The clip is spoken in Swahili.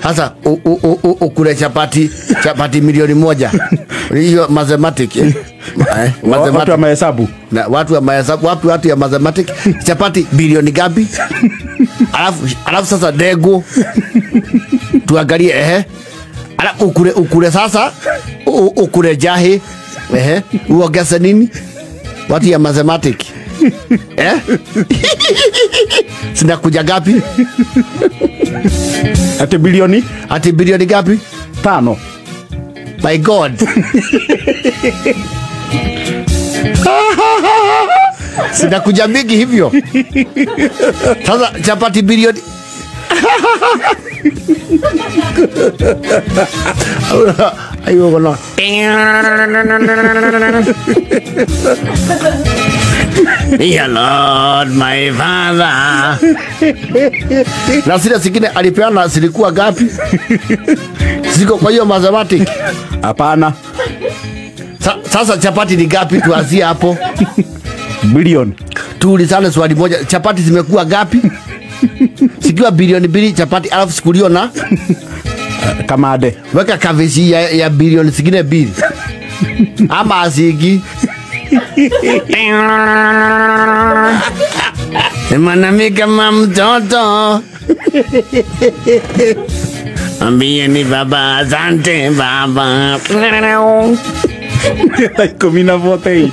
Sasa ukule chapati 1,000,000. Hiyo mathematic. Watu wa mahesabu. Na watu wa mahesabu, watu ya mathematic, chapati bilioni ngapi? Alafu sasa dego. Tuangalie Alafu ukule sasa, ukule jahi. Uongeze nini? Watu ya mathematic. Sinakuja ngapi? Ati bilioni? Ati bilioni ngapi? 5. My God. Sinakuja mingi hivyo. Sasa chapati bilioni. Ayo kono. Dear Lord, my Father. Na zile zingine alipeana zilikuwa ngapi? Ziko kwa hiyo mathematic? Hapana. Sasa chapati ni ngapi? Tuanzie hapo. Bilioni. Tuulizane swali moja, chapati zimekuwa ngapi? Sikiwa bilioni 2 chapati, alafu sikulio na kamade. Weka kavesi ya bilioni zingine 2. Ama azigi. Mwanami kama mtoto. Ambie ni baba, asante baba. 14.